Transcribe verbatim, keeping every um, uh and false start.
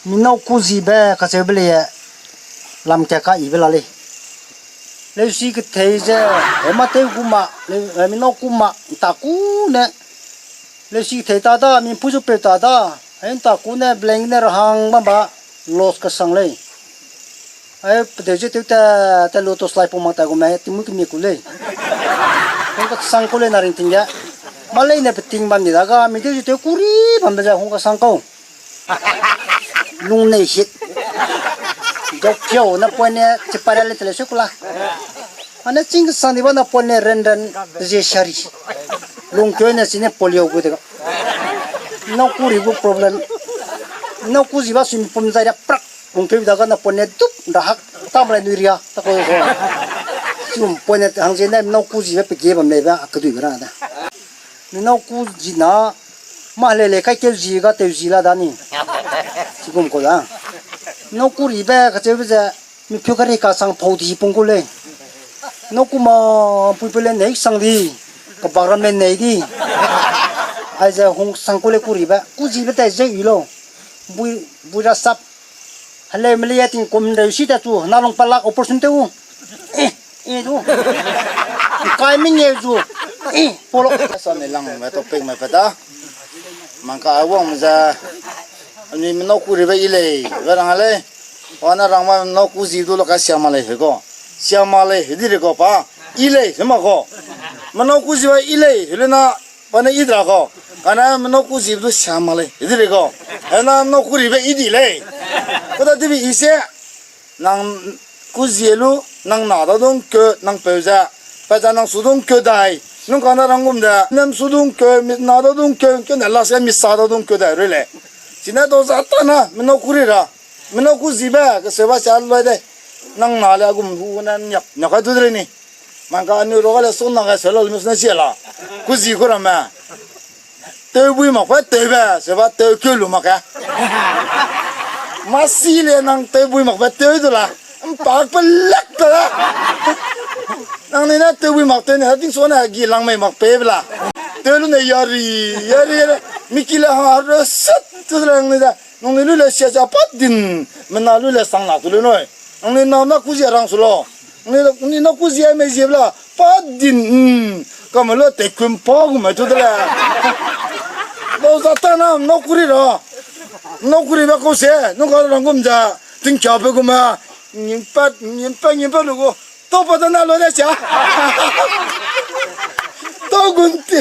Mi nâu kujibe kacheube lei, lam ka ka ibe la lei. Leusi kethei ze, e ma tew gu ma, leu, e, mi nâu ku ma, nta ku ne. Leusi kethei ta da, mi mpui zu peu ta da, e nta ku ne, blank ne rahang bam ba, loss kasang lei. Ai, pe deu ze tew ta, ta lu to slide pung mak ta gu me, timu kemi ku lei. Hung kasang kau lei na ringting ge. Ma lei ne pe ting bam di da ga, mi deu ze tew kuri bambe ze hung kasang kau. Lung nei hit. Dok kiau na poine, chipara le tele se kula. Ane ching kasang di ba na poine ren ren, ze shari. Lung kiau ne sine polio gu de ga. Nâu kuri gu problem. Nâu kuji ba sui pum zai da prak. Lung kiau da ga na poine dup, nda hak, tam lai nui ria, ta ko ko. Sum poine hang ze ne nâu kuji ba pe ge bam lei ba, a kedui ba ra da. Mi nâu kuji na, ma le le kai keu ji ga tew ji la da ni. Chigum ko da. Nâu kuribe kacheube ze, mi piu kari kasang pau di pung ku lei. Nâu ku ma pui pui le nei sang di, kabak ramme nei di. Aize hung sang ku lei kuribe, kujibe tai ze i lo. Bui, bui ra sap. Heleu meli ya tingkum reu si ta chu, na lung palak operation te u. Eh, eh, du. Kai mengeu zu. Eh, polo. Sa ne lang me topic me pe da. Mangka a wang me ze. Ani me nâu kuribe i lei, be rang lei. Wa na rang ma nâu kuji du lo ka siama lei he ko. Siama lei he di re ko pa. I lei he ma ko. Me nâu kuji ba i lei he le na. Pa ne i dra ko. Kane me nâu kuji du siama lei he di re ko. He na me nâu kuribe i di lei. Ko da dibi i se. Nang kuji lu, nang na dadung keu, nang peu ze. Pa ze nang sudung keu dai. Nung kane rang gum de. Nem sudung keu, mi na dadung keu, keu ne last ge mi sa dadung keu dai rui lei. Sine dau za ta na, me nâu kuri ra. Me nâu kujibe, keseu ba sia loi de. Nang na le gum hu ne niak, niak kai du de ni. Mangka anui rua ga le sona ga seu la lu mi sune sia la. Kuji ku ramme. Tewbui mak pe tewbe, seu ba tew keu lu mak ke. Masi le nang tewbui mak pe tew du la. Mpak pe lak pe la. Nang ni ne tewbui mak tew ne, ha ting sone gi lang mei mak pe be la. Tew lu ne yari, yari le. Mi ki le ha re set tu le nang ni da. Nang ni lu le sia sia pa din. Mena lu le sang lak tu le noi. Nang ni na na kuji rang su lo. Nang ni na kuji mei ji be la. Pa din. Kame lu te kun pa gu me tu de le. Dau za ta na nâu kuri ra. Nâu kuribe kau se. Nung ka rang gum ze. Tingkia pe gu me. Ngin pat, ngin pat, ngin pat lu gu. Tau pa ta na lo de sia. Tau gun ti.